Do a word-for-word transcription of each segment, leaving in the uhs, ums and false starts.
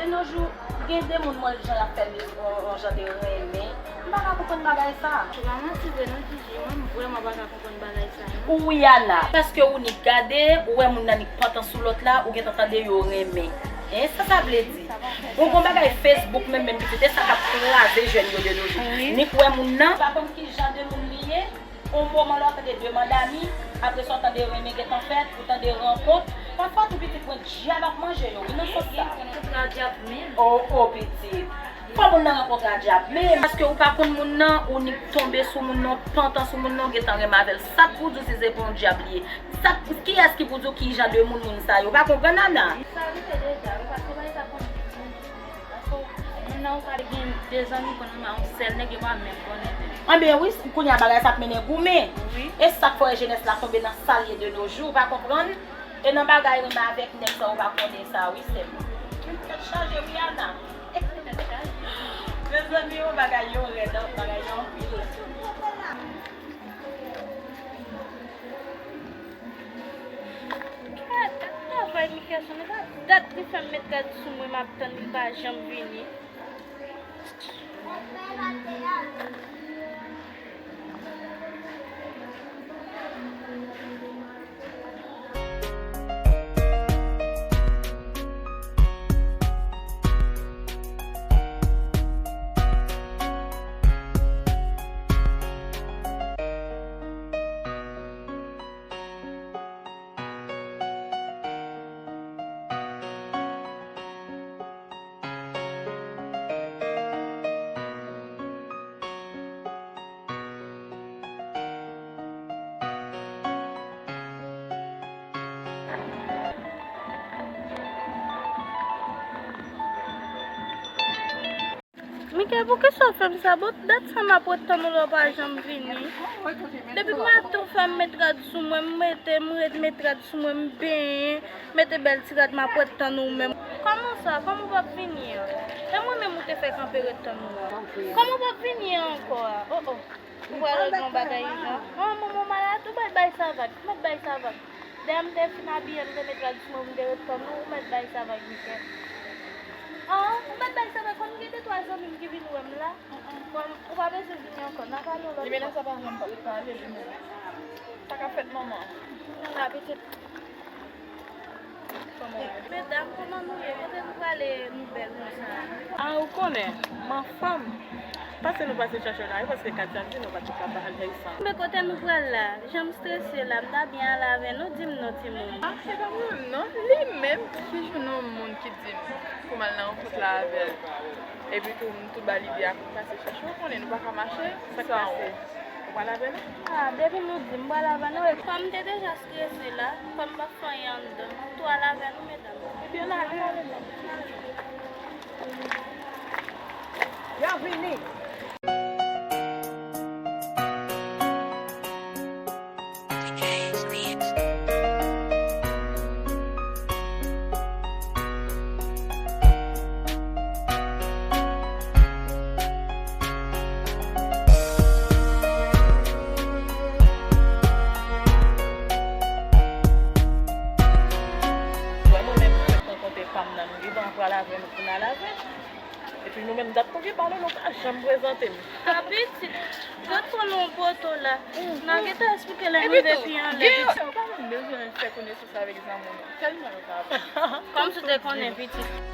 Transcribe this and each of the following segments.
De nos jours, gen de moun mwen jan y ap fè de, yon, yon jan de renmen. M pa ka konprann bagay sa. Ou pa manti vre non, Gigi. Mwen, m vrèman pa ka konprann bagay sa, non. Ou wi, Ana. Paske ou nik gade, ou wè moun nan nik pantan sou lòt la, ou gentan tande yo renmen. Hein, sa sa vle di? Bon, gon bagay Facebook menm, menm pitit, e sa k ap kraze jèn yo de nos jours. Wi. Nik wè moun nan, pa konn ki jan de moun li ye. On moman la, w tande de mandami, apre sa, w tande renmen gentan fèt, ou tande rankont. Pafwa, tou pitit mwen, dyab ap manje yo, wi, nan sans sa. Kontra dyab menm. O, o, pitit. Fò moun nan rankontre a dyab menm. Paske ou pa konn moun nan, ou nik tonbe sou moun nan, pantan sou moun nan, ou gentan renmen avè l. Sa k pou di w si se pa yon dyab li ye? Sa k, kiyès ki pou di w ki jan de moun moun sa yo? Ou pa konprann, Ana? Sa rive deja, wi, paske w pa konn moun nan, ou ka gen de zanmi konn renmen yon sèl nèg, yo pa menm konnen. Anben wi, kounye a bagay sa ap mennen goumen. Wi. E sa k fè jenès la tonbe nan sa l ye de nos jours, ou pa konprann? E nan bagay renmen avèk nèg sa, ou pa konnen sa, wi, sè m. Tèt chaje, wi, Ana. Mezanmi, yon bagay yo rèd, bagay yo anpil. Gad, gad travay Mickaël, sa dat li fè m met rad sou mwen, m ap tann li pa janm vini. Mickaël, poukisa w fè m sa? Bon, dat sa m ap ret tann ou la, w pa janm vini. Depi maten w fè m met rad sou mwen, m rete, m ret met rad sou mwen, m benyen, mete bèl ti rad, m ap ret tann ou menm. Kòman sa? Kòman w p ap vini an? E mwen menm ou te fè kanpe ret tann ou an? Kòman w p ap vini an ankò a? O, o. Ou pral regle yon bagay ijan. An, manman w malad, ou mèt bay sa vag, ou mèt bay sa vag. Dèyè m te fin abiye, m te met rad sou mwen, m te ret tann ou, ou mèt bay sa vag, Mickaël. An, ou mèt bay sa vag, kòm gen de twa zanmi m ki vin wè m la. Kòm ou pa bezwen vini ankò, n a pale yon lòt fwa. Limena sa pa janm pale, pale, Limena. Sa k ap fèt, manman? Limena, pitit. Medam, kòman nou ye? Kote nou prale nou bèl konsa? A, ou konnen, m anfòm. Pase nou pase chèche w la wi, paske Katia di nou pa t ka pale ansanm. Men kote nou pral la? Jan m strese la, m ta byen ale avè nou, di m non, timoun. A, se pa mwen menm non, li menm ki jwenn yon moun ki di m pou m al nan rankont la avè l. Epi tou, m tou ba l ide a pou m pase chèche w, ou konnen nou pa ka mache san w. Ou pral avè nou? A, depi nou di m pral avè nou, e kòm m te deja strese la, kòm m p ap fè anyen anndan, m tou al avè nou, medam. Ebyen, n ale. Y ap vini. Wè mwen menm, mwen fèk rankontre pa m nan, nou gentan pral avè nou pou n al avè. Epi nou menm, dat nou gen pale, nou pa janm prezante m. A, pitit, yo t pran nou yon poto la. N a gentan esplike lè nou rive pi anlè, pitit. Ou pa menm bezwen fè konesans avèk zanmi w non. Tèlman yo pa bon. Kòmsi w te konnen, pitit.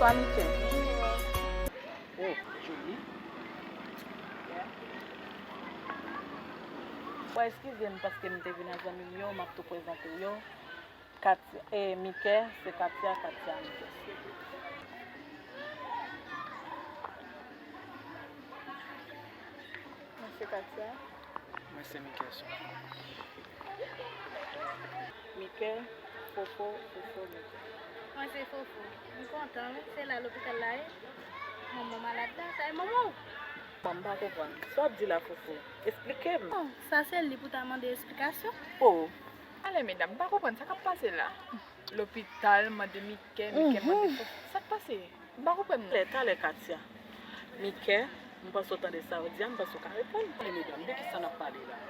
Amike. Oh, Johnny. Bon, eskize m paske m te vin a zanmi m yo, m ap tou prezante w yo. Katia, e, Mike, se Katia, Katia, Mike. Mwen se Katia. Mwen se Mike sou. Mike, Fofo, Fofo, Mike. Mwen se Fofo. M kontan, wi. Se la lopital la ye. Manman malad la, sa e manman w. Bon, m pa konprann. Sa w ap di la, Fofo? Esplike m. Bon, sa se li pou ta mande esplikasyon. Oh. Ale, medam, m pa konprann sa k ap pase la. Lopital, mande Mike, Mike mande Fofo. Sa k pase? M pa konprann non. Talè, talè, Katia. Mike, m panse w tande sa yo di a, m panse w ka reponn. Ale, medam, de ki sa n ap pale la?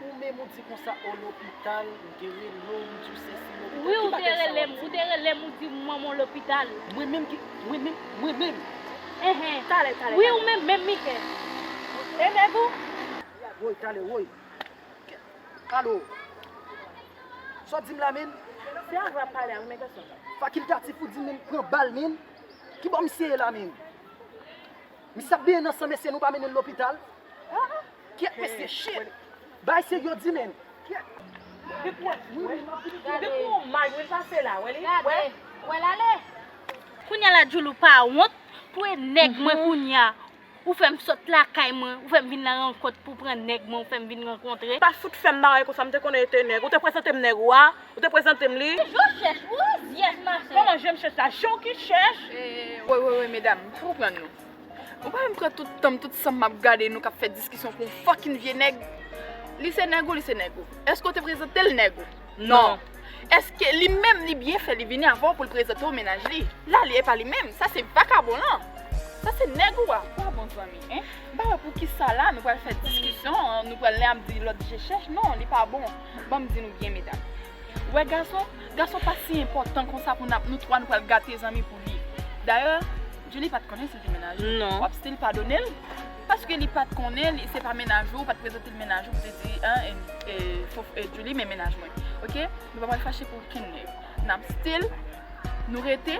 Ou menm ou di konsa, o lopital, m te rele w, m di w sesi lopital. Wi, ou te rele m, ou te rele m, ou di m manman w lopital. Mwen menm ki, mwen menm, mwen menm. Enhen. Talè, talè, wi, talè. Ou menm, menm Mike. E nèg ou? Woy, talè, woy. Alo. Sa w di m la, menm? Se avè w ap pale a, wi, men gason. Fakiltatif ou di m, menm, pran bal, menm. Ki bò misye ye la, menm? Misye ap benyen nan san, mesye, nou pa mennen l lopital. Kyèt, mesye, shit. Bagay serye w di, menm. Kyèt. Depi w, depi w mal, wi, l pase la, wè li. Gade, wè l ale. Kounya la, Djouli, ou pa wont pou e nèg mwen kounya. Ou fè m sot lakay mwen, ou fè m vin nan rankont pou pran nèg mwen, ou fè m vin rankontre. Pa fout fè m bagay konsa, m te konnen e te nèg. Ou te prezante m nèg ou a, ou te prezante m li. Jan w chèch, ou zyès, machè. Kòman jan m chèch la? Jan w ki chèch? Woy, woy, woy, medam, m pa konprann nou. Ou pa menm pran tout tan m, tout san m ap gade nou k ap fè diskisyon pou yon fucking vye nèg. Li se nèg ou, li se nèg ou. Èske w te prezante l nèg ou? Non. Èske li menm li byen fè li vini avan pou l prezante w mennaj li? La li e pa li menm, sa se vakabon lan. Sa se nèg ou a, pa bon zanmi, en. M pa wè poukisa la nou pral fè diskisyon, nou pral lè ap di lòt je chèch. Non, li pa bon. Ban m di nou byen, medam. Wè gason, gason pa si enpòtan konsa pou n ap, nou twa nou pral gate zanmi pou li. Dayè, Djouli pa t konnen si l te mennaj ou. Non. W ap still padone l? Paske li pa t konnen, li, se pa mennaj ou, ou pa t prezante l mennaj ou pou te di, en, e, e, Fof-, e, Djouli, men mennaj mwen. Oke? Nou pa pral fache pou okenn nèg. N ap still, nou rete,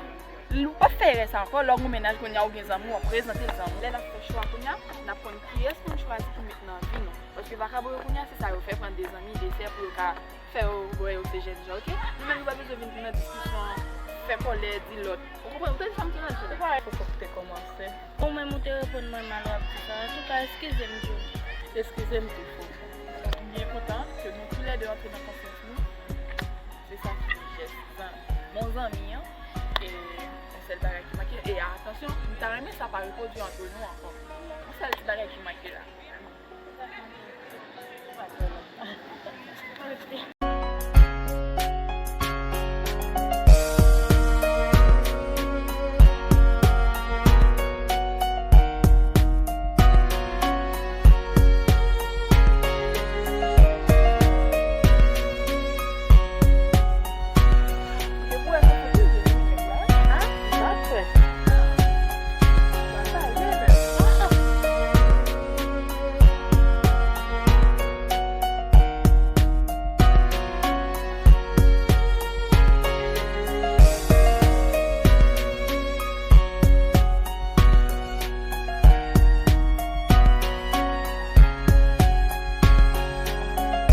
ou p ap fè erè sa ankò, lè w gen mennaj kounye a, ou gen zanmi, w ap prezante l zanmi. Lè n ap fè chwa kounye a, n ap konn kiyès pou n chwazi pou n met nan vi nou. Paske vakabon yo kounye a, se sa yo fè, pran de zanmi, de sè pou yo ka fè yo wè yo se jèn jan, oke? Nou menm nou pa bezwen vin nan diskisyon, fè kòlè, di lòt. Ou konprann? Ou tande sa m te nan di la? Se pa Foufou ki te kòmanse. Ou menm ou te reponn mwen mal w ap di sa. Antouka, eskize m, Djo. Eskize m tou, Foufou. M byen kontan ke nou toulède antre nan konsyans nou. Se sa ki jès bon zanmi an. E yon sèl bagay ki manke. E atansyon, m ta renmen sa pa repwodui ant nou ankò.